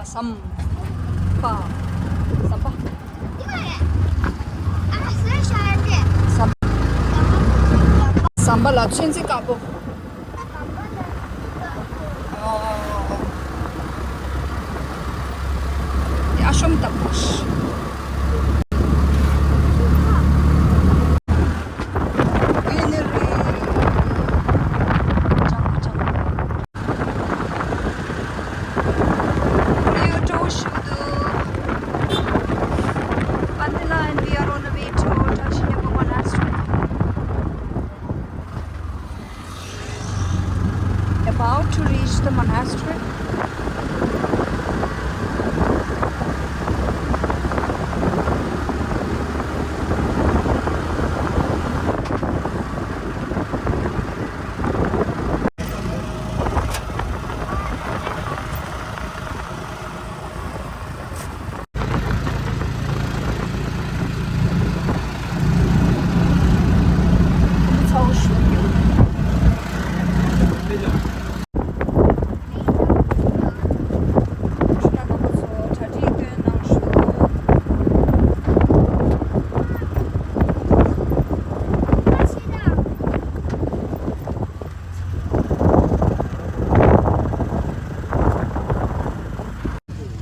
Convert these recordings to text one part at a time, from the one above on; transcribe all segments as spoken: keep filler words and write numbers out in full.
ཟམ་པ། ཟམ་པ། ཟམ་ཟམ་པ་ལ་ཚོན་རྩི་དཀར་པོ། ཨ་ཤོམ་ཏ་པོ་ཤ། Pantila, and we are on the way to Trashilembo Monastery. About to reach the monastery.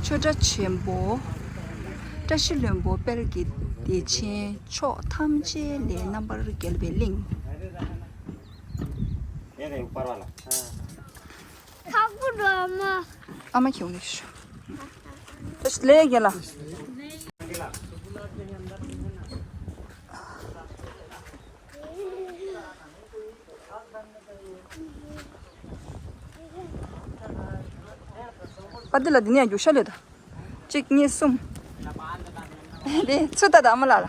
ཆོས་གྲྭ་ཆེན་པོ། བཀྲ་ཤིས་ལྷུན་པོ་དཔལ་གྱི་བདེ་ཆེན་མཆོག་ཐམས་ཅད་ལས་རྣམ་པར་རྒྱལ་བའི་གླིང་། ཁག་པོ་འགྲོ་མ། ཨ་མ་ཁྱེད་འོང་ཤོག་ད་ལས་རྒྱལ་ལ། པ་འདི་ལ་འདི་ནས་རྒྱུག་ཤ་ལེ་ད། གཅིག་གཉིས་གསུམ། དེ་ཚུར་ལྟ་ད་ཨ་མ་ལགས་ལ།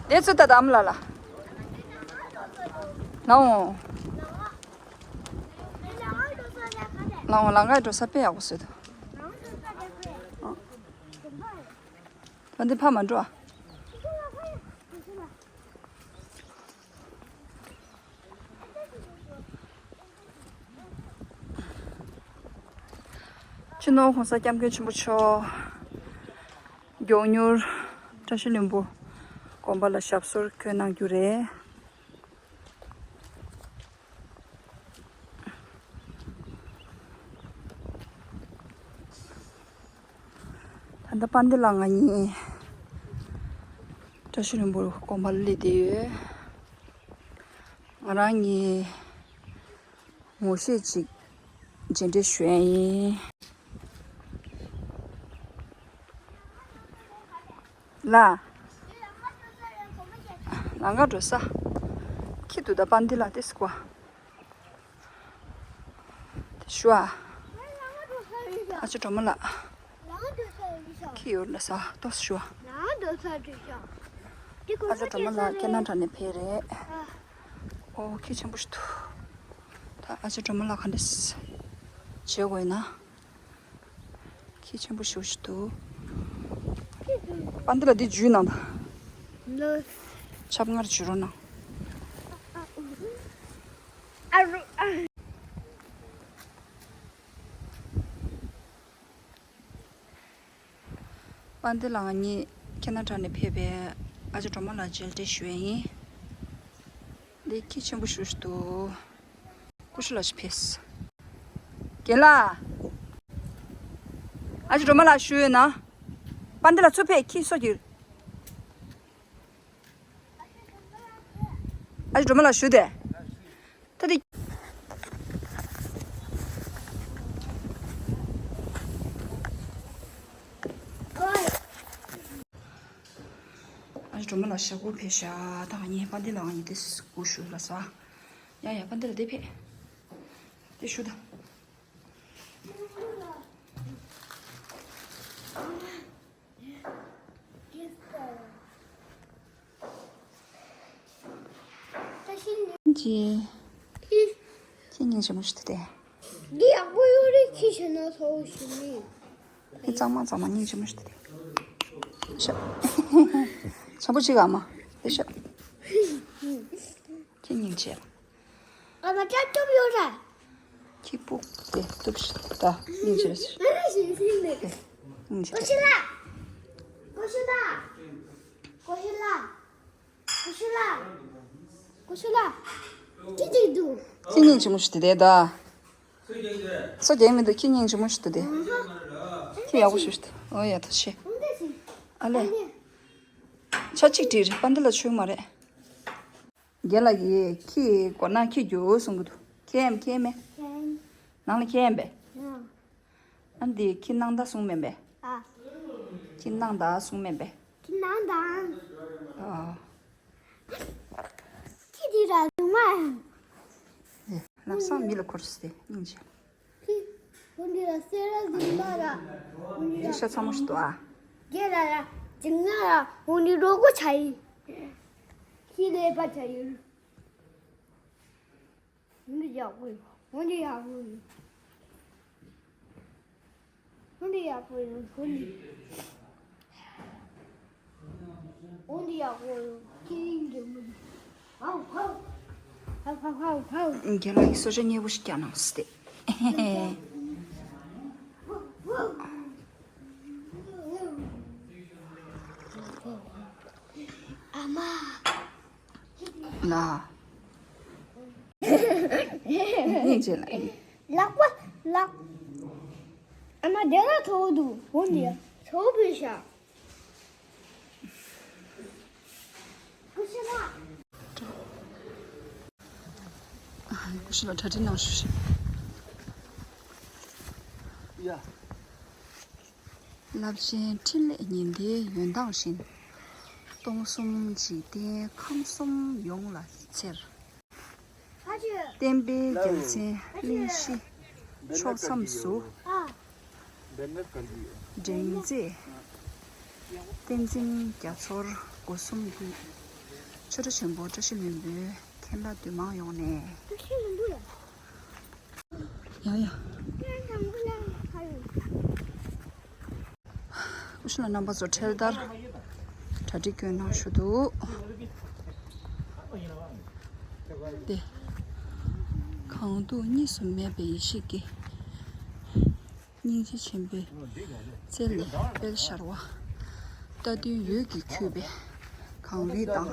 དེ་ཚུར་ལྟ་ད་ཨ་མ་ལགས་ལ། ལའོ། ལའོ་ལང་ཀ་འགྲོ་ས་དཔེ་ཡག་པོ་བཟོས་འདུག་ཨ་འདི་ཕ་མ་འགྲོ་ཨ། སྤྱི་ནོར་༸གོང་ས་༸སྐྱབས་མགོན་ཆེན་པོ་མཆོག་མགྱོགས་མྱུར་བཀྲ་ཤིས་ལྷུན་པོ་དགོན་པ་ལ་ཞབས་སོར་འཁོད་གནང་རྒྱུ་རེད། ད་ལྟ་པ་འདི་ལ་ང་གཉིས་བཀྲ་ཤིས་ལྷུན་པོ་དགོན་པ་ལ་སླེབས་བསྡད་ཡོད། ང་རང་གཉིས་ངོ་ཤེས་ཅིག་མཇལ་འཕྲད་ཞུ་ཡ་ཡིན། ལ། ལང་ཀ་འགྲོ་ས། ཁྱི་འདུག་ད་པ་འདི་ལ་ཏིས་ཀོ། ཏི་ཤུ་ཨ། ཨ་ཅོ་གྲོ་མོ་ལགས། ཁྱི་ཡོད་ལ་ས་ཏོས་ཤུ་ཨ། ཨ་ཅོ་གྲོ་མོ་ལགས་ཁེ་ན་ཌ་ནས་ཕེབས་རེད། ཨོ་ཁྱི་ཆེན་པོ་ཞིག་འདུག་ད་ཨ་ཅོ་གྲོ་མོ་ལགས་ག་འདྲས་བྱེད་དགོས་ཡིན་ན། ཁྱི་ཆེན་པོ་ཞེ་པོ་ཞིག་འདུག་པ་འདི་ལ་འདི་འཇུས་གནང་དང་། ལོས། ཆབ་མངར་འཇུས་རོགས་གནང་། ཨ་རུ་ཨ། པ་འདི་ལ་ང་གཉིས་ཁེ་ན་ཌ་ནས་ཕེབས་པའི་ཨ་ཅག་སྒྲོལ་མ་ལགས་མཇལ་འཕྲད་ཞུ་ཡས་ཡིན། འདི་ཁྱི་ཆེན་པོ་ཞེ་པོ་ཞིག་འདུག་ཀུ་ཤུ་ལགས་ཤིག་ཕེབས། རྒན་ལགས། ཨ་ཅག་སྒྲོལ་མ་ལགས་ཞུ་ཡོད་ན། པ་འདི་ལ་ཚུར་ཕེབས། ཁྱི་སོ་གྱིས། ཨ་ཅག་སྒྲོལ་མ་ལགས་ཞུ་དེ། ད་དེ། ཨ་ཅག་སྒྲོལ་མ་ལགས་ཞག་སྒོར་ཕེབས་ཤག་ད་ང་གཉིས་པ་འདི་ལ་ང་གཉིས་དེ་སྒོར་ཞུ་ལ་ས། ཡ་ཡ་པ་འདི་ལ་དེ་ཕེབས། དེ་ཞུ་ད། ཅི། ཅི་སྙིང་རྗེ་མོ་ཞིག་འདུག་སྟེ། འདི་ཡག་པོ་ཡོད་རེད། ཁྱི་ཞེ་ན་ཚ་བོ་ཞིག་མིན། ཨེ་གཙང་མ་གཙང་མ་སྙིང་རྗེ་མོ་ཞིག་འདུག་སྟེ། ཤ། ཆ་པོ་ཅིག་ཨ་མ། དེ་ཤ། ཅི་སྙིང་རྗེ། ཨ་མ་ཅག་ཐུབ་ཡོད་ར། ཁྱི་སྤུ་དེ་གཏུབ་ཤིག་ད་སྙིང་རྗེ་རེད། ཀོ་ཤི་ལགས། ཀོ་ཤི་ལགས། ཀོ་ཤི་ལགས། ཀོ་ཤི་ལགས། ཀོ་ཤི་ལགས། ཁྱི་གཅིག་འདུག་ཁྱི་སྙིང་རྗེ་མོ་ཞིག་དེ་དེ་ད། སོ་རྒྱག་མི་འདུག་ཁྱི་སྙིང་རྗེ་མོ་ཞིག་འདུག་དེ། ཁྱི་ཡག་པོ་ཞིག་འདུག་ཨོ་ཡ་ཐུགས་རྗེ་ཆེ། ཨ་ལེ། ཆ་གཅིག་བྲིས་རེད་པ་འདི་ལ་ཆོས་མ་རེད། རྒན་ལགས་ཀྱིས་ཁྱི་སྒོ་ནང་ཁྱི་རྒྱུག་གསུང་གི་འདུག་ཁྱི་ཨེམ་ཁྱི་ཨེམ་མེ། ནང་ལ་ཁྱི་ཨེམ་པས། ཨ་འདི་ཁྱི་ནང་ད་གསུང་མེན་པས། ཨ། ཁྱི་ནང་ད་གསུང་མེན་པས། ཁྱི་ནང་ད། ཨ། ཁྱི་འདི་ར་རྫུན་མ། ཨེ། ལམ་སང་མི་ལ་འཁོར་སི་སྙིང་རྗེ། ཁྱི། འོ་འདི་ར་སེ་ར་རྫུན་མ་ར། འོ་འདི་ར། ཤ་ཚ་མོ་ཞིག་འདུག་ཨ། རྒན་ལགས་ར། རྫུན་མ་ར། འོ་འདི་རོགས་པ་ཆགས་ཡིན། ཁྱི་ལས་པ་ཆགས་ཡིན། འོ་འདི་ཡག་པོ་ཡིན། འོ་འདི་ཡག་པོ་ཡིན། འོ་འདི་ཡག་པོ་ཡིན། འོ་འདི། འོ་འདི་ཡག་པོ་ཡིན། ཁྱི་ཡིན་གྱི་མི་འདུག་ཧའོ་ཧའོ། ཧའོ་ཧའོ་ཧའོ་ཧའོ། རྒན་ལགས་ཀྱིས་གསོལ་ཇ་མཉེས་པོ་ཞིག་བརྒྱབ་གནང་སྟེ། ཨ་མ། ལ། སྙིང་རྗེ་ལ། ལག་པ་ལག་ཨ་མ་དེ་ལ་ཚ་བོ་འདུག་འོ་འདི་ཚ་བོ་བུད་ཤག་ཀུ་ཤི་ལགས། ཀུ་ཤི་ལགས་གྲ་སྒྲིག་གནང་ཞུ་ཞིག་ཡ། རླབས་ཆེན་འཕྲིན་ལས་ཉི་ཟླའི་འོད་མདངས་བཞིན། སྟོང་གསུམ་འཇིག་རྟེན་ཁམས་གསུམ་ཡོངས་ལ་འཚེར། བསྟན་པའི་རྒྱལ་མཚན་གླིང་བཞི་ཕྱོགས་མཚམས་སུ། འབྲེང་རྩེ་བསྟན་འཛིན་རྒྱ་མཚོར་སྒོ་གསུམ་འདུད། ཆོས་གྲྭ་ཆེན་པོ་བཀྲ་ཤིས་ལྷུན་པོའི་མཁན་བླ་འདུས་མང་ཡོངས་ནས། ཡ་ཡ། ཀུ་ཤུ་ལ་རྣམ་པ་ཚོ་འཕྲལ་དར་གྲ་སྒྲིག་སྐྱོན་གནང་ཞུ་འདུག་དེ། གང་སྡུག་གཉིས་སུ་མེད་པའི་ཡེ་ཤེས་ཀྱི། སྙིང་རྗེ་ཆེན་པོའི་རྩལ་ལས་དཔལ་ཤར་བ། རྟ་བདུན་འོད་ཀྱིས་འཁྱུད་པའི་གངས་རི་དང་།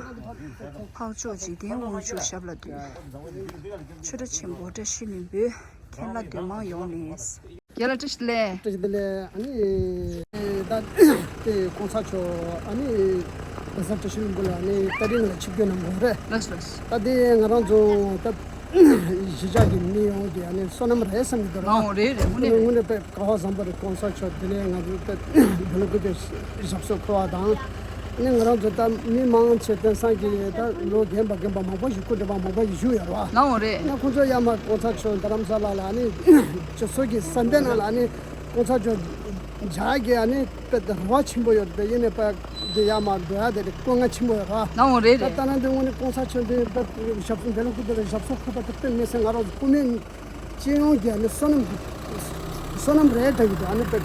འཕགས་མཆོག་འཇིག་རྟེན་དབང་ཕྱུག་ཞབས་ལ་འདུད། ཆོས་གྲྭ་ཆེན་པོ་བཀྲ་ཤིས་ལྷུན་པོའི་མཁན་བླ་འདུས་མང་ཡོངས་ནས། རྒན་ལགས་བཀྲ་ཤིས་བདེ་ལེགས། བཀྲ་ཤིས་བདེ་ལེགས། ཨ་ནི་ད་དེ་གོང་ས་མཆོག་ཨ་ནི་གོང་ས་བཀྲ་ཤིས་ལྷུན་པོ་ལ་ཨ་ནི་ད་རིང་ལ་ཆིབས་བསྒྱུར་གནང་དགོས་རེད། ལགས་སོ་ལགས་སོ། ད་དེ་ང་རང་ཚོ་ད་གཞིས་ཆགས་ཀྱི་མི་ཡོངས་ཀྱི་ཨ་ནི་བསོད་ནམས་རེད་བསམ་གྱི་འདུག་ར། ལའོ་རེད་རེད། དངོས་གནས་དངོས་གནས་དཔེ་སྐལ་བ་བཟང་པོ་རེད། གོང་ས་མཆོག་དེ་ནས་ང་ཚོ་དཔེ་དགེ་ལུགས་སྐུ་ཚེ་ཞབས་སོར་འཁོད་པ་དང་། ཨ་ནི་ང་རང་ཚོ་ད་མི་མང་ཆེ་དེང་སང་གི་ད་ལོ་རྒན་པ་རྒན་པ་མང་པོ་ཞིག་སྐུ་ཚེ་བ་མང་པོ་ཞིག་བཞུགས་ཡོད་རེད་བ། ལའོ་རེད། ཨ་ནི་ཁོང་ཚོ་ཡར་མར་གོང་ས་མཆོག་རྡ་རམ་ས་ལ་ལ་ཨ་ནི་ཅིག་སོ་སོ་གི་བསམ་གཏན་ནང་ལ་ཨ་ནི་གོང་ས་མཆོག་མཇལ་གྱི་ཨ་ནི་དཔེ་རེ་བ་ཆེན་པོ་ཡོད་པས། ཡིན་ནའི་དཔེ་འདི་ཡར་མར་འགྲོ་ཡ་དེ་དེ་དཀའ་ངལ་ཆེན་པོ་ཡོད་ར། ལའོ་རེད་ད་རེད། ལྟ་ན་འདི་དངོས་གནས་གོང་ས་མཆོག་འདི་དཔེ་ཞབས་སོར་དགེ་ལུགས་སྐུ་ཚེ་ལ་ཞབས་སོར་འཁོད་པ་དེ་དཔེ་མི་སྲིད་ང་རང་ཚོ་སྤུ་མེད་སྤྱི་ཡོངས་ཀྱི་ཨ་ནི་བསོད་ནམས་བསོད་ནམས་རེད་འདྲ་གི་འདུག་ཨ་ནི་དཔེ་ང་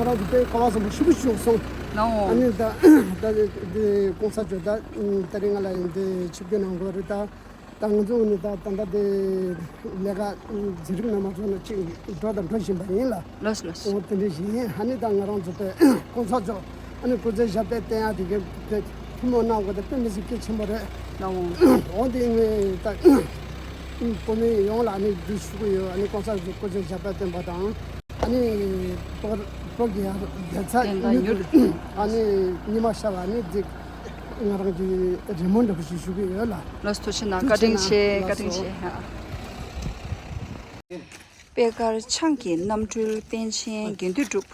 རང་ཚོ་དཔེ་སྐལ་བ་བཟང་པོ་ཞེ་པོ་ཞིག་སོང་། ལའོ། ཨ་ནི་ད་ད་འདི་གོང་ས་མཆོག་ད་ད་རིང་ང་ལ་ཡིན་འདི་ཆིབས་བསྒྱུར་གནང་དགོས་རེད་ད། ད་ང་ཚོ་ནི་ད་ད་ལྟ་དེ་ལས་ཀ་འཛིན་རིམ་ནང་མ་ཚོགས་ན་ཅིག་འགྲོ་དང་འགྲོ་བཞིན་པ་ཡིན་ལ། ལགས་སོ་ལགས་སོ། འོ་དེ་འདྲ་ཞིག་ཡིན། ཨ་ནི་ད་ང་རང་ཚོ་དཔེ་གོང་ས་མཆོག་ཨ་ནི་སྐུ་ཚེ་ཞབས་པད་བརྟན་ཡག་དེ་གའི་དཔེ་ཐུགས་སྨོན་གནང་དགོས་དེ་དཔེ་མི་སྲིད་གལ་ཆེན་པོ་རེད། ལའོ། འོ་དེ་ངས་ད་བོད་མི་ཡོངས་ལ་ཨ་ནི་འདི་ཞུ་གི་ཡོད། ཨ་ནི་གོང་ས་མཆོག་སྐུ་ཚེ་ཞབས་པད་བརྟན་པ་དང་། ཨ་ནི་བོད་བོད་ཀྱི་ཡང་བདེ་རྩ་བདེན་པ་མྱུར་མྱུར་དུ་ཨ་ནི་ཉི་མ་ཤར་བ་ནི་འདི་ང་རང་གི་རེ་སྨོན་འདྲ་པོ་ཞིག་ཞུ་གི་ཡོད་ལ། ལགས་སོ་ཐུགས་རྗེ་གནང་། བཀའ་དྲིན་ཆེ། བཀའ་དྲིན་ཆེ། པད་དཀར་འཆང་གི་རྣམ་སྤྲུལ་པཎ་ཆེན་དགེ་འདུན་གྲུབ།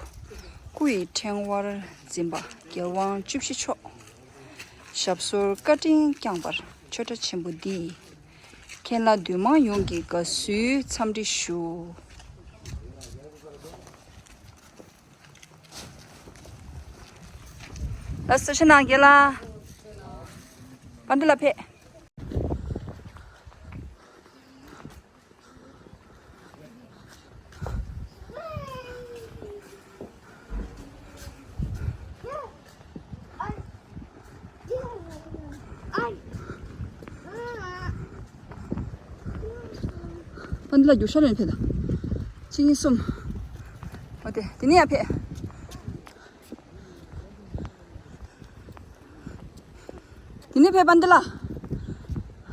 སྐུ་ཡི་ཕྲེང་བར་འཛིན་པ་རྒྱལ་དབང་བཅུ་བཞི་མཆོག་ཞབས་སོར་བཀའ་དྲིན་བསྐྱངས་པར་ཆོས་གྲྭ་ཆེན་པོ་འདིས། མཁན་བླ་འདུས་མང་ཡོངས་ཀྱི་དགའ་བསུའི་འཚམས་འདྲི་ཞུ། ལགས་སོ་ཐུགས་རྗེ་གནང་རྒན་ལགས། པ་འདི་ལ་ཕེབས། པ་འདི་ལ་རྒྱུག་ཤར་ལེན་ཕེབས་དང་། གཅིག་གཉིས་གསུམ། པ་ དེ་དེ་ནས་ཡར་ཕེབས། དེ་ནས་ཕེབས་པ་འདི་ལ།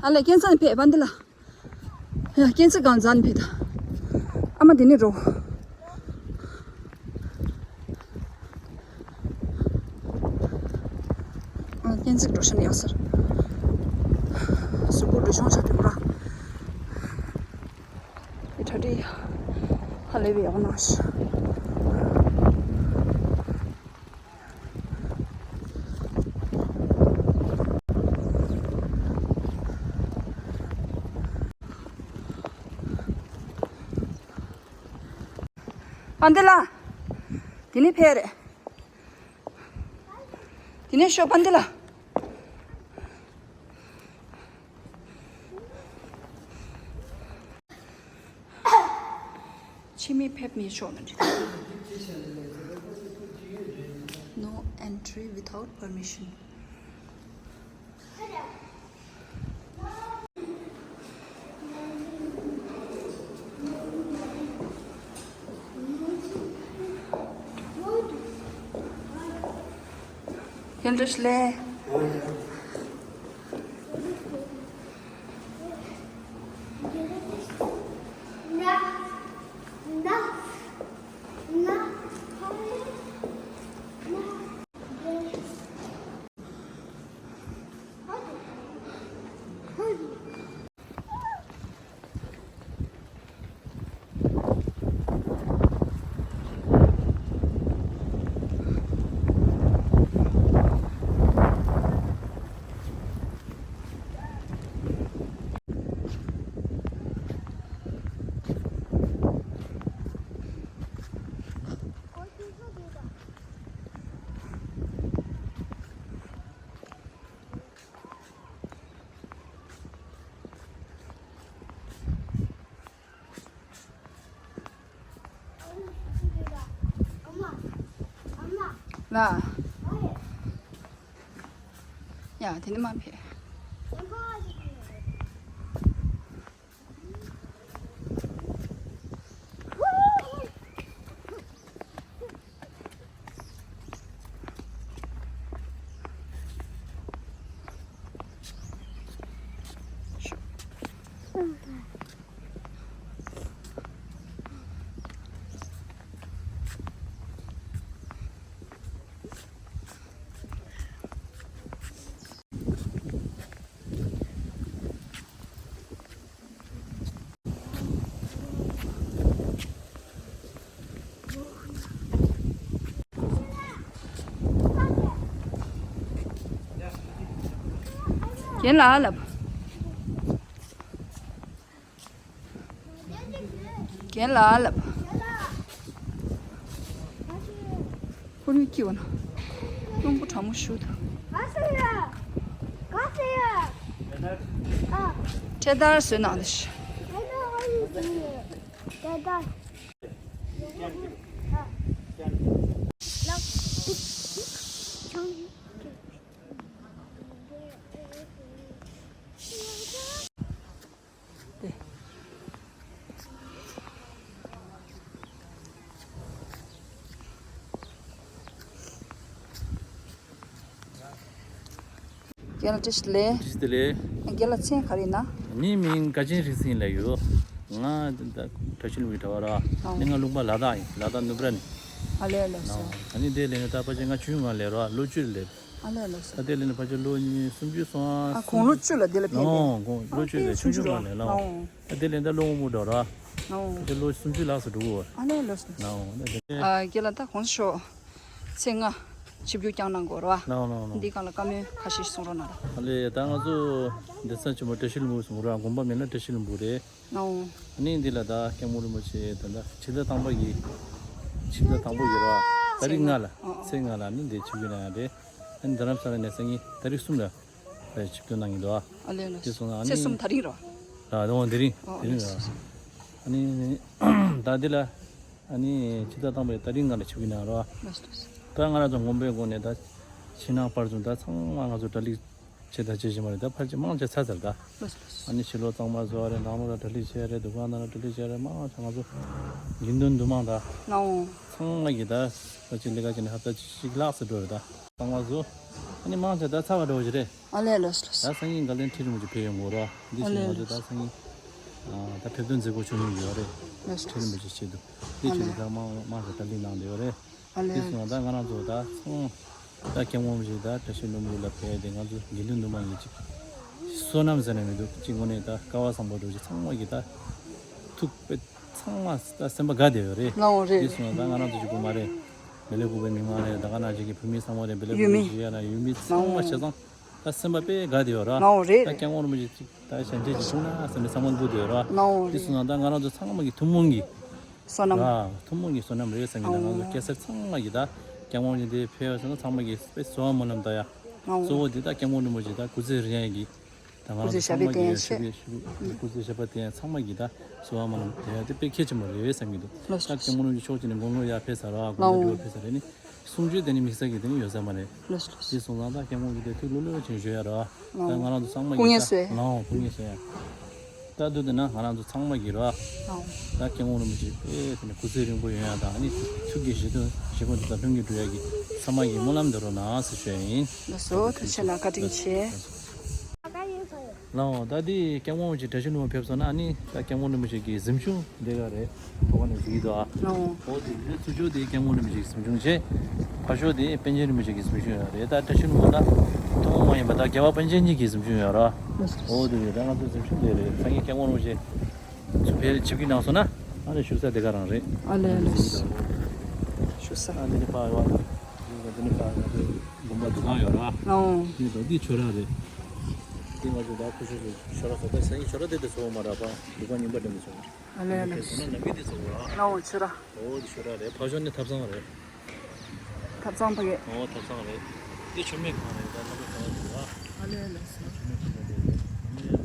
ཨ་ལས་ཀན་སར་ཕེབས་པ་འདི་ལ། ཡ་ཀན་སར་གང་ཟག་ནས་ཕེབས་ད། ཨ་མ་དེ་ནས་འགྲོ། ཨ་ཀན་སར་འགྲོ་ཤ་ནས་ཡག་སར། གཟུགས་པོ་འགྲོ་ཤོང་ཆ་དེ་མོ་ར། ཨི་ཁྲ་ཁྲི། ཧ་ལས་པའི་ཡག་ནང་ཞིག་ཨ་འདི་ལ། དེ་ནས་ཕེབས་རེད། དེ་ནས་ཤོག་པ་འདི་ལ། ཕྱི་མི་ཕེབས་མི་ཆོག་ན་འགྲིག No entry without permission. ཁྱེད་འདྲ་ཞིག་ལས། ལ། ཡ་དེ་ནི་མ་ཕེ། རྒན་ལགས་ལབ། རྒན་ལགས་ལབ། ཁོ་རང་སྐྱིད་པ་ན། རླུང་བུ་གྲང་མོ་ཞུ་ཐུབ། འཕྲེད་དར་བཟོས་གནང་དེ་ཤི། རྒན་ལགས་བཀྲ་ཤིས་བདེ་ལེགས། བཀྲ་ཤིས་བདེ་ལེགས། རྒན་ལགས་མཚན་ག་རེ་ཡིན་ན། ངའི་མིང་དགའ་ཆེན་རིག་འཛིན་ལབ་ཡོད། ང་ད་བཀྲ་ཤིས་ལྷུན་པོའི་གྲྭ་པ་ར། ཨོ། ནི་ང་ལུང་པ་ལ་དྭགས་ཡིན། ལ་དྭགས་ནུབ་ར་ནས། ཨ་ལས་ལགས་སོ། ཨ་ནི་དེ་ལས་ནས་ད་ཕལ་ཆེར་ང་ཆུང་ང་ལས་ར་ལོ་བཅུ་ལས། ཨ་ལས་ལགས་སོ། ད་དེ་ལས་ནས་ཕལ་ཆེར་ལོ་ཉི་སུམ་ཅུ་སོང་ཨ། ཨ་དགུང་ལོ་བཅུ་ལ་དེ་ལ་ཕེབས་ནས། ཨོ་དགུང་ལོ་བཅུ་ལས་ཆུང་ཆུང་མ་ལས་ལ། ཨོ། ད་དེ་ལས་ད་ལོ་སྔོན་མོ་འགྲོ་ར། ཨོ། ད་ལོ་སུམ་ཅུ་ལགས་སུ་འགྲོ་གོ། ཨ་ལས་ལགས་སོ། ཨོ་ད་དེ། ཨ་རྒན་ལགས་ད་གོང་ས་མཆོག་ཚེས་ལྔ་ཆིབས་བསྒྱུར་བསྐྱངས་གནང་དགོས་ར། ལའོ་ལའོ་ལའོ། འདི་སྒང་ལ་བཀའ་མོལ་ཁ་ཤས་གསུང་རོགས་གནང་ར། ཨ་ལས་ད་ང་ཚོ་འདི་ཚ་ཆེན་མོ་བཀྲ་ཤིས་ལྷུན་པོ་གསུང་ར། དགོན་པ་མིང་ལ་བཀྲ་ཤིས་ལྷུན་པོ་རེད། ཨོ། ཨ་ནི་འདི་ལ་ད་སྐྱབས་མགོན་རིན་པོ་ཆེ་ད་ལྟ་ཕྱི་ཟླ་དང་པོ་གི་ཕྱི་ཟླ་དང་པོ་ཡོད་ར། ཏ་རིག་ལྔ་ལ། ཨོ་ཨོ། ཚེས་ལྔ་ལ་ཨ་ནི་འདི་ཆིབས་བསྒྱུར་གནང་ཡ་རེད། ཨ་ནི་རྡ་རམ་ས་ལ་ནས་སང་ཉིན་ཏ་རིག་གསུམ་ལ་ཆིབས་བསྒྱུར་གནང་གི་འདུག་ཨ་ལས་ལགས། དེ་སོང་ཨ་ནི་ཚེས་གསུམ་ད་རིང་ར། ད་དེ་རིང་ར། ཨོ་ཨ་ལས་ལགས། ཨ་ནི་ད་འདི་ལ་ཨ་ནི་ཕྱི་ཟླ་དང་པོའི་ཏ་རིག་ལྔ་ལ་ཆིབས་བསྒྱུར་གནང་ར། ལགས་སོ། ད་ང་རང་ཚོ་དགོན་པའི་སྒོ་ནས་ད་ཕྱི་ནང་བར་གསུམ་ད་ཚང་མ་ང་ཚོ་གྲ་སྒྲིག་ཆེ་ད་ཆེ་ཞིག་མ་རེད། ད་ཕལ་ཆེར་མང་ཆེ་ཚར་ཚར་ད། ལགས་སོ་ལགས་སོ། ཨ་ནི་ཕྱི་ལོགས་གཙང་མ་བཟོ་བ་རེད། ནང་ལོགས་ལ་གྲ་སྒྲིག་བྱས་རེད། འདུ་ཁང་ནང་ལ་གྲ་སྒྲིག་བྱས་རེད། མང་ཆེ་ང་ཚོ་དགེ་འདུན་འདུ་མང་ད། ལའོ། ཚང་མ་གི་ད་ཕལ་ཆེར་ལས་ཀ་བྱས་ནས་ཧབ་ཏ་གཅིག་ལྷག་ཙམ་འགྲོ་རེད་ད། གཙང་མ་བཟོ། ཨ་ནི་མང་ཆེ་ད་ཚར་བ་འགྲོ་བ་ཞིག་རེད། ཨ་ལས་ལགས་སོ་ལགས་སོ། ད་སང་ཉིན་དགའ་ལྡན་ཁྲི་རིན་པོ་ཆེ་ཕེབས་ཡོང་གི་རེད། འདི་ཨ་བཞིན་ལས་ང་ཚོ་ལགས་ད་སང་ཉིན་ད་ཕེབས་དོན་མཛད་སྒོ་ཆུང་ཆུང་ཡོད་རེད། ལགས་སོ་ཁྲི་རིན་པོ་ཆེ་ཆེད་དུ། འདི་ཨ་ཆེད་དུ་ལས་ད་མང་མང་ཆེ་གྲ་སྒྲིག་གནང་བསྡད་ཡོད་རེད། ཨ་ལས། དེ་སོང་ད་ང་རང་ཚོ་ད་ཚོང་ད་སྐྱབས་མགོན་རིན་པོ་ཆེ་ད་བཀྲ་ཤིས་ལྷུན་པོ་ལ་ཕེབས་ཏེ་ང་ཚོ་དགེ་འདུན་འདུ་མང་གི་ཅིག་བསོད་ནམས་ཟེར་ན་མི་འདུག་ཅིག་དངོས་གནས་ད་སྐལ་བ་བཟང་པོ་འདྲ་ཅིག་ཚང་མ་གི་ད་ཐུགས་དཔེ་ཚང་མ་ད་སེམས་པ་དགའ་བསྡད་ཡོད་རེད། ལའོ་རེད་དེ་རེད། སོང་ད་ང་རང་ཚོ་ཅིག་དགོས་མ་རེད། བེ་ལེ་ཀུ་པའི་མི་མང་རེད། ད་ག་ནང་བཞིན་གི་བོད་མི་ཚང་མ་རེད། བེ་ལེ་ཀུ་ཡུལ་མི་པའི་ཞུ་ཡ་ན་ཡུལ་མི་ཚང་མ་ལའོ་བྱས་ཙང་ད་སེམས་པ་དཔེ་དགའ་བསྡད་ཡོད་ར། ལའོ་རེད་ད་རེད། སྐྱབས་མགོན་རིན་པོ་ཆེ་ཅིག་ད་ཞལ་འདེབས་ཅིག་བྱུང་ན་བསམ་པའི་བསམ་བློ་འདུག་དེ་ར། ནའོ་དེ་སོང་ཙང་ད་ང་རང་ཚོ་ཚང་མ་གི་ཐུན་མོང་གི་བསོད་ནམས། ར་ཐུན་མོང་གི་བསོད་ནམས་རེད་བསམ་གི་ད་ང་ཚོ་ཨོ། སྐྱ་སེར་ཚང་མ་གི་ད་སྐྱབས་མགོན་ཞིག་དེ་ཕེབས་ཡོད་ཟེར་ན་ཚང་མ་གི་དཔེ་གསོལ་བ་སྨོན་ལམ་ད་ཡ། ཨོ། གཙོ་བོ་དེ་ད་སྐྱབས་མགོན་རིན་པོ་ཆེ་ད་སྐུ་ཚེ་རིང་ཡ་གི་ད་ང་རང་ཚོ་ཚང་མ་གི་ཡ་ཞབས་པད་སྐུ་ཚེ་ཞབས་པད་བརྟན་ཡ་ཚང་མ་གི་ད་གསོལ་བ་སྨོན་ལམ་ད་ཡ་དེ་དཔེ་གལ་ཆེན་པོ་རེད་བསམ་གི་འདུག་ལགས་ད་སོ། སྐྱབས་མགོན་རིན་པོ་ཆེ་མཆོག་ཅིག་ནས་དགུང་ལོ་ཡར་ཕེབས་ཚར་ར་དགུང་ལོ་ཨོ། འབྲི་བ་ཕེབས་ཚར་རེད་ནི། གསུང་ཆོས་དེ་ནི་དམིགས་བསལ་གྱི་དེ་ནི་ཡོད་ས་མ་རེད། ལགས་སོ་ལགས་སོ། དེ་སོང་ཙང་ད་སྐྱབས་མགོན་གྱི་དེ་ཐུགས་ལྷོད་ལྷོད་ཅིག་བཞུགས་ཡ་ར། ད་ང་རང་ཚོ་ཚང་མ་སྐུ་གི་ངལ་གསོ་ཡ། ད་ལའོ་སྐུ་ངལ་གསོ་ཡ། ད་དུ་དེ་ན་ང་རང་ཚོ་ཚང་མ་གི་ར། ལའོ། ད་སྐྱབས་མགོན་རིན་པོ་ཆེ་དཔེ་དེ་ནི་སྐུ་ཚེ་རིང་པོ་ཡོང་ཡ་དང་ཨ་ནི་ཐུགས་ཀྱི་བཞེད་དོན་བཞེད་དགོངས་དེ་དག་དོན་གྱི་འགྲུབ་ཡ་གི་ཚང་མ་གི་སྨོན་ལམ་འདེབས་རོགས་གནང་ཟེར་ཞུ་ཡ་ཡིན། ལགས་སོ་ཐུགས་རྗེ་ཆེ་ལ་བཀའ་དྲིན་ཆེ། ལགས་འོང་། ད་འདི་སྐྱབས་མགོན་རིན་པོ་ཆེ་བཀྲ་ཤིས་ལྷུན་པོ་ཕེབས་སོང་ན་ཨ་ནི་ད་སྐྱབས་མགོན་རིན་པོ་ཆེ་གི་གཟིམ་ཆུང་འདི་ག་རེད། ཐོག་ནས་བཞུགས་ཡོད་དོ། ལགས་འོང་། འོ་དེ་ནས་ཚུར་ཕྱོགས་དེ་སྐྱབས་མགོན་རིན་པོ་ཆེ་གི་གཟིམ་ཆུང་བྱས། ཕར་ཕྱོགས་དེ་པཎ་ཆེན་རིན་པོ་ཆེ་གི་གཟིམ་ཆུང་ཡོད་རེད། ད་བཀྲ་ཤིས་ལྷུན་པོ་ད་ཐུན་མོང་མ་ཡིན་པ་ད་རྒྱལ་བ་པཎ་ཆེན་གཉིས་ཀྱི་གཟིམ་ཆུང་ཡོད་ར། འོ་དེ་རེད། ད་ང་ཚོ་གཟིམ་ཆུང་དེ་རེད། སངས་རྒྱས་སྐྱབས་མགོན་རིན་པོ་ཆེ་ཚུར་ཕེབས་ཆིབས་བསྒྱིར་གནང་སོང་ན་ཨ་ནི་བཞུགས་ས་དེ་ག་རང་རེད། ཨ་ལས་ལས། བཞུགས་ས་ཨ་ནི་ཕར་ཡོད། དེ་ནི་ཕར་ང་ཚོ་དགོན་པ་འདུ་ཁང་ཡོད་ར། ཨོ། དེ་དང་འདི་ཆོས་ར་རེད། དེ་ང་ཚོ་ད་ཁུ་ཤུ་ཆོས་ར་ཚོགས་པ་སང་ཉིན་ཆོས་ར་དེ་དེ་ཚོགས་མ་ར་པ་འདུ་ཁང་རྙིང་པ་དེ་མི་ཚོགས། ཨ་ལས་ལས། དེ་ཚོགས་ན་ནམ་རྒྱུན་དེ་ཚོགས་ར། ཨོ་ཆོས་ར། ཨོ་དེ་ཆོས་ར་རེད། ཕར་ཕྱོགས་ནི་ཐབ་ཚང་རེད། ཐབ་ཚང་ཕ་གི། ཨོ་ཐབ་ཚང་རེད། དེ་མཆོད་མེ་ཁང་རེད། ད་ལྷ་མོ་ཁང་རེད་ར། ཨ་ལས་ལས། མཆོད་མེ་ཁང་རེད། མཆོད་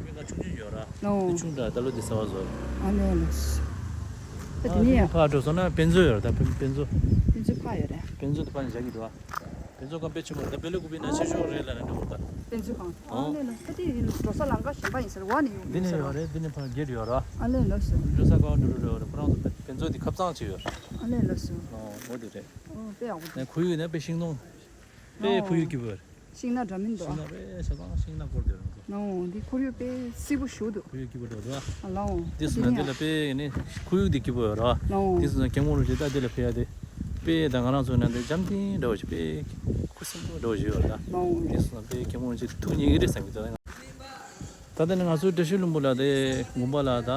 མེ་ཁང་ཆུང་ཆུང་ཡོད་ར། ཨོ། དེ་ཆུང་དྲགས་ད་ལོ་དེ་གསར་པ་བཟོས། ཨ་ལས་ལས། ད་དེ་ནས་ཡང་ཕར་འགྲོ་སོང་ན་དཔེ་མཛོད་ཡོད་ར། ད་དཔེ་དཔེ་མཛོད། དཔེ་མཛོད་ཕར་ཡོད་རེད། དཔེ་མཛོད་དེ་ཕར་ནས་བཞག་གི་འདུག་ཨ། དཔེ་མཛོད་ཁང་དཔེ་ཆེན་པོ་རེད། ད་བེ་ལེ་ཀུ་པི་ན་ཆེ་ཤོས་རེད་ལ་ནས་འགྲོ་དགོས་ད། དཔེ་མཛོད་ཁང་། ཨ་ཨོ། ལས་ལ་ད་དེ་ཡིན་འགྲོ་ས་ལམ་ཁ་གཞན་པ་ཡིན་ཟེར་བ་ནས་ཡོང་འདི་ནས་ཟེར་ཡོད་བ། རེད། འདི་ནས་ཕར་གེ་ཊི་ཡོད་ར། ཨ་ལས་ལགས་སོ། འགྲོ་ས་ག་བ་འགྲོ་རུ་རེད་བ་རེད། ཁོ་རང་ཚོ་དཔེ་དཔེ་མཛོད་དེ་ཁབ་གཙང་ཅིག་ཡོད་ར། ཨ་ལས་ལགས་སོ། ཨོ་འོ་དེ་རེད། ཨོ་དཔེ་ཡག་པོ་འདུག་ནས་ཁོར་ཡུག་ནས་དཔེ་ཤིང་སྡོང་། དཔེ་ཨོ། ཁོར་ཡུག་སྐྱིད་པོ་ཡོད་རེད། ཤིང་ནགས་འདྲ་མིན་འདུག་ཤིང་ནགས་དཔེ་ཆ་ཚང་ཤིང་ནགས་བསྐོར་བསྡད་རེད་ང་ཚོ། ནའོ་འདི་ཁོར་ཡུག་དཔེ་བསིལ་པོ་ཞེ་པོ་འདུག་ཁོར་ཡུག་སྐྱིད་པོ་འདུག་ཨ། ཨ་ལའོ། འདི་སོང་ན་འདི་ལ་དཔེ་ནི་ཁོར་ཡུག་འདི་སྐྱིད་པོ་ཡོད་ར། ནའོ། འདི་སོང་ན་སྐྱབས་མགོན་རིན་པོ་ཆེ་ད་འདི་ལ་ཕེབས་ཡ་དེ། དཔེ་ད་ང་རང་ཚོ་ན་འདི་འཇམ་ཐིང་འདྲ་བོ་ཞིག་དཔེ་ཁུ་སིམ་པོ་འདྲ་བོ་ཞིག་ཡོད་ར་ད། ནའོ། འདི་སོང་ན་དཔེ་སྐྱབས་མགོན་རིན་པོ་ཆེ་ཐུགས་མཉེས་ཀྱི་རེད་བསམ་གྱི་འདུག་ད་ལྟ་ནི་ང་ཚོ་བཀྲ་ཤིས་ལྷུན་པོ་ལ་དེ་དགོན་པ་ལ་ད་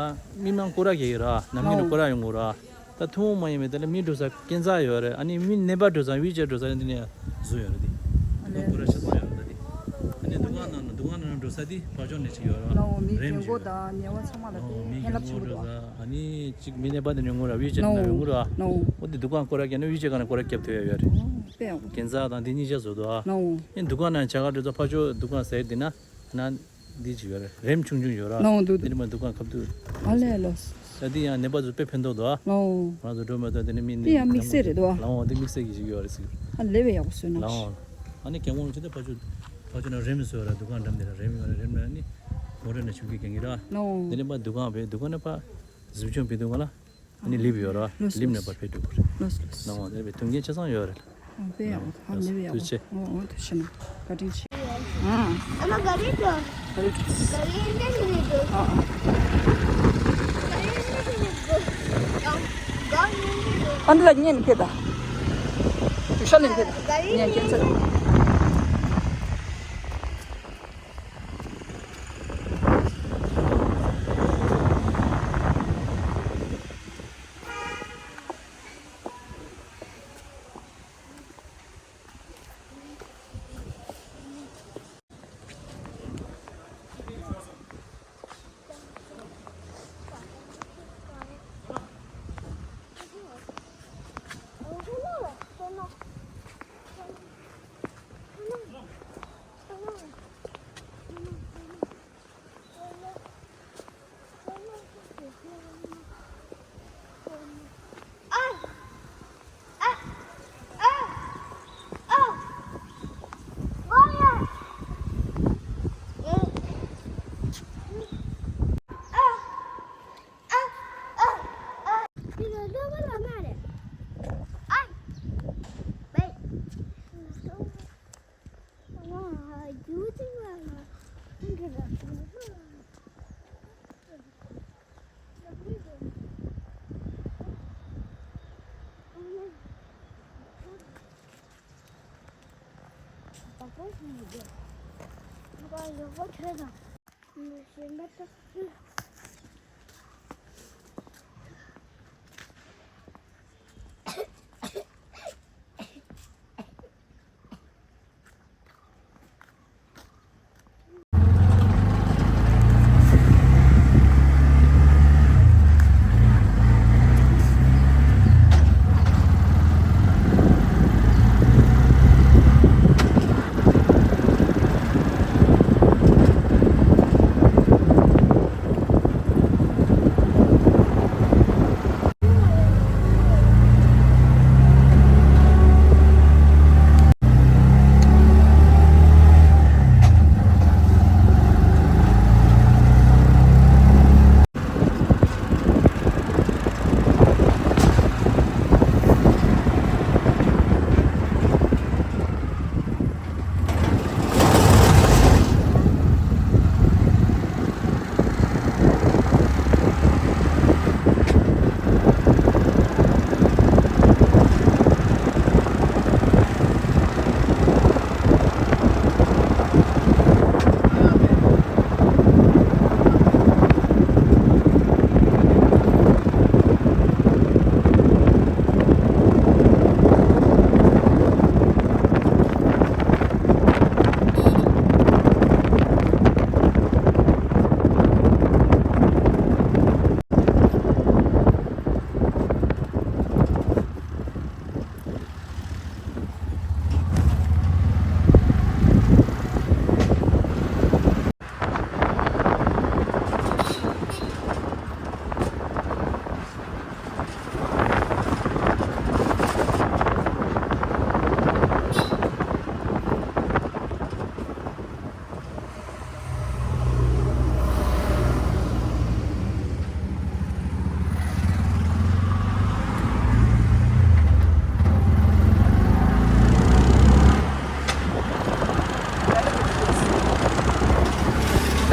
མི་མང་སྐོར་ར་རྒྱག་གི་ར། ནམ་རྒྱུན་ནས་སྐོར་ར་ཡོང་གི་ར། ད་ཐུན་མོང་མ་ཡིན་པའི་དེ་ལ་མི་འགྲོ་ས་སྐས་འཛེག་ཡོད་རེད། ཨ་ནི་མི་ནད་པ་འགྲོ་ས་ཝིལ་ཅེར་འགྲོ་ས་འདི་ནས་བཟོ་ཡོད་རེད་དེ། ཨ་ལས། སྐོར་ར་ཆ་ཚང་ཡོད་རེད་ད་དེ། ཨ་ནི་འདུ་ཁང་ནང་འདུ་ཁང་ནང་འགྲོ་ས་དེ་ཕར་ཕྱོགས་ནས་ཅིག་ཡོད་ར། ལའོ་མི་རེམ་རྒན་ཅིག་གོ་ཡོད་ར། དང་ཉལ་བ་ཚང་མ་ལ་ལའོ་དཔེ་མི་ཕན་རྒན་རྒན་ཆེན་པོ་འགྲོ་འདུག་ཨ། ས་ཨ་ནི་ཅིག་མི་ནད་པ་དེ་ནས་ཡོང་གི་ར། ཝིལ་ཅེར་ནང་ཡོང་གི་ར། ལའོ། འོ་དེ་འདུ་ཁང་སྐོར་ར་རྒྱག་ན་ཝིལ་ཅེར་ག་ནས་སྐོར་ར་རྒྱབ་ཐུབ་ཡ་ཡོད་རེད། ཨོ་དཔེ་ཡག་པོ། སྐས་འཛེག་དང་དེ་གཉིས་ཆ་བཟོ་འདུག་ཨ། ལའོ། ཨེ་འདུ་ཁང་ནང་བྱ་དགའ་འགྲོ་ས་ཕར་ཕྱོགས་འདུ་ཁང་ཟེར་དེ་ན། ན། འདི་ཅིག་ཡོད་རེད། རེམ་ཆུང་ཆུང་ཡོད་ར། ལའོ་འདུག་འདུག་དེ་ནི་མ་འདུ་ཁང་ཁ་བསྡུ། ཨ་ལས་ལོ། ད་འདི་ཡང་ནད་པ་ཚོ་དཔེ་ཕན་ཐོགས་འདུག་ཨ། ལའོ། ང་ཚོ་འགྲོ་མ་ཐག་དེ་ནི་མི་འདི་ཡང་དམིགས་བསལ་རེད་འདུག་ཨ། ལའོ་འདི་དམིགས་བསལ་གྱི་ཞིག་ཡོད་རེད་ཟེར། ཨ་ལས་པའི་ཡག་པོ་བཟོས་ན། ལའོ། ཨ་ནི་སྐྱབས་མགོན་ཆེ་ད་ཕ་ཆུ། ཕ་ཆུ་ན་རེམ་བཟོས་ར། འདུ་ཁང་འགྲམ་དེ་ལ་རེམ་ཡོད་ར། རེམ་ན་ནི། མོ་ཊ་ནས་ཆུ་གི་གན་གི་ར། ལའོ། དེ་ནི་མ་འདུ་ཁང་བས་འདུ་ཁང་ནས་ཕ། གཟིམ་ཆུང་བི་དུ་ང་ལ། ཨ་ནི་ལིབ་ཡོད་ར། ལོས་ལིབ་ནས་པར་ཕེབས་འགྲོ་དགོས་རེད། ལོས་ལོས། ནང་བ་ནས་པའི་དོན་རྐྱེན་ཆ་ཚང་ཡོད་རེད། ཨ་དཔེ་ཡག་པོ། ཨ་ལས་པའི་ཡག་པོ། ཐུགས་རྗེ་ཆེ། ཨོ་ཨོ་ཐུགས་རྗེ་གནང་། བཀའ་དྲིན་ཆེ། ཨ། あの、ガリと、 ཨ་ལས་ཐུགས། ガリンデスリと、 ཨ་ཨ། ガリンデスリと、 ཨ་འདི་ལ་ཉན་ནས་ཕེབས་ད། རྒྱུ་ཤ་ལེན་ཕེབས་ད། ཉན་ཁྱེད་ཚོ།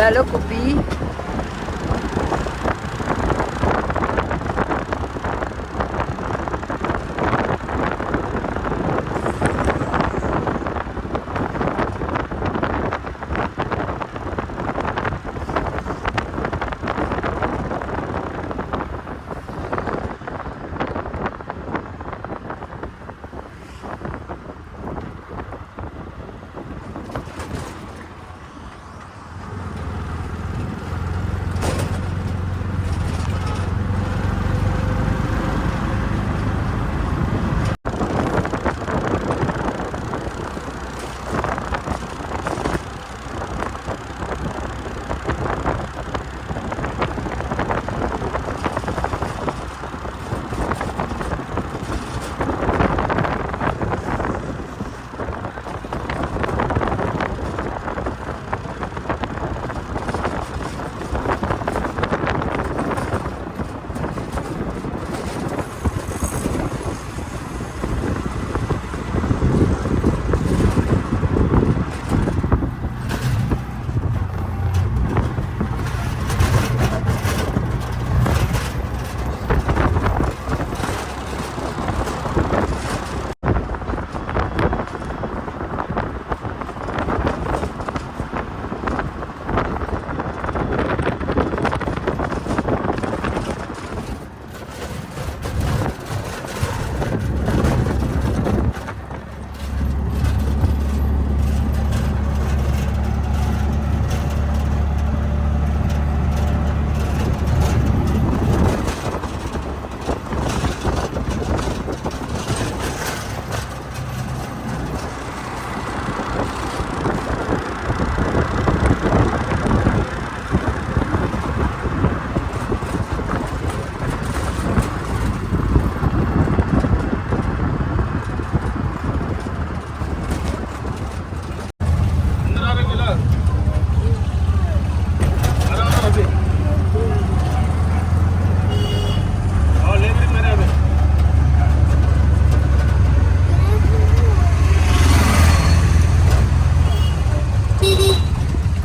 Bella Kupi.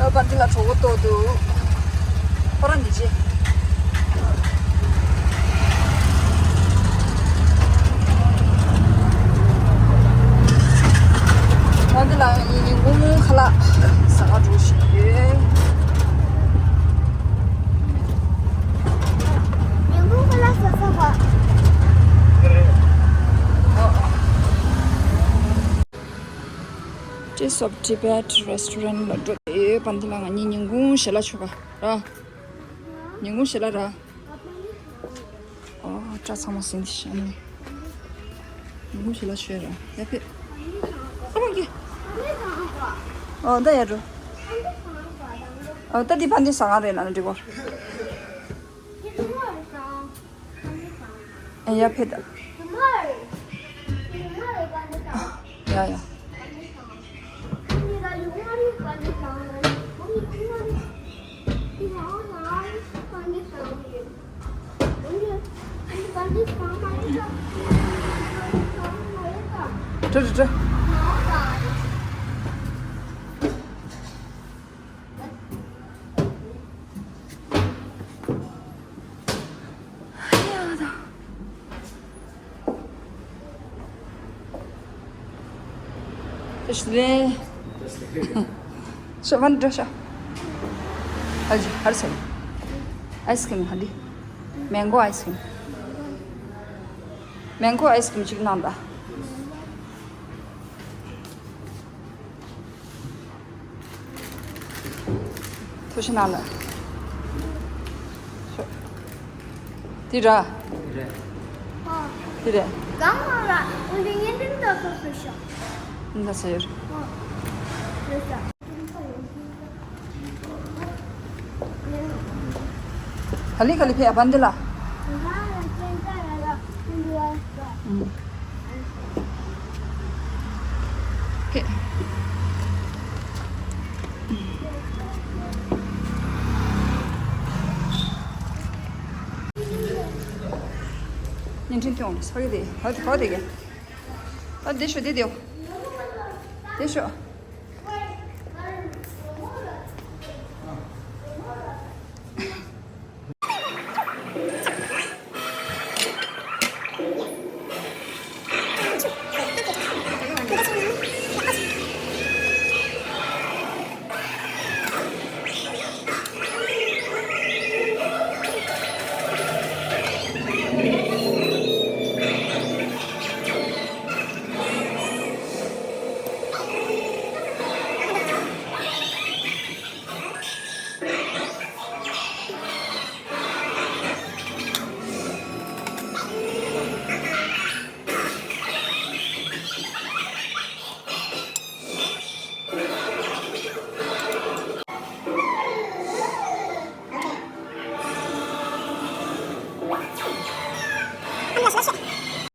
ཨ་ཕ་འདི་ལ་གྲོགས་པོ་ཏོག་འདུག་ཁོ་རང་འདི་ཅི། ཨ་འདི་ལ་ཉིན་ཉིན་གུང་ཁ་ལག་ཟ་ག་འགྲོ་བཞིན་ཡོད། ཉིན་གུང་ཁ་ལག་ཟ་ས་བ། Taste of Tibet Restaurant ལ་འགྲོ་ཡོད། པ་འདི་ལ་ང་གཉིས་ཉིན་གུང་ཞལ་ལག་མཆོད་ག་ར། ཉིན་གུང་ཞལ་ལག་ར། ཨོ། སྐྲ་ཚང་མ་ཟིན་ཤག་ནི། ཉིན་གུང་ཞལ་ལག་མཆོད་ར། ཡ་ཕེ། ཨ་མ་གི། ཨོ་ད་ཡ་འགྲོ། ཨོ་ད་འདི་པ་འདི་ཟ་ག་རེད་ལ་ནི་འགྲིག་གོ། ཨེ་ཡ་ཕེ་ད། ཡ་ཡ། ཀྲི་ཀྲི་ཀྲི། ཤ་བན་འདྲ་ཤ། ཨ་ཇི་ཧར་སེ། ཨའི་སི་ཀྲིམ་ཧ་འདི། མེང་གོ་ཨའི་སི་ཀྲིམ། མེང་གོ་ཨའི་སི་ཀྲིམ་ཅིག་གནང་ད། ཐུགས་ཤིན་ན་ལ། ཤོ། དེ་ར། རེད། དེ་རེད། གང་ལ་འོན་ཏེ་ཉིན་དྲིན་དུ་སོ་སོ་ཤོ། འདི་ཟེར། ཨོ། རེད་ས། ག་ལེ་ག་ལེ་ཕེ་ཨ་བན་དེ་ལ། ཨུམ། ཁེ། བརྙན་འཕྲིན་སྟོན་ས་གི་དེ་ཧ་ཧ་དེ་གི། ཨ་དེ་ཤོ་དེ་དེའོ། དེ་ཤོ།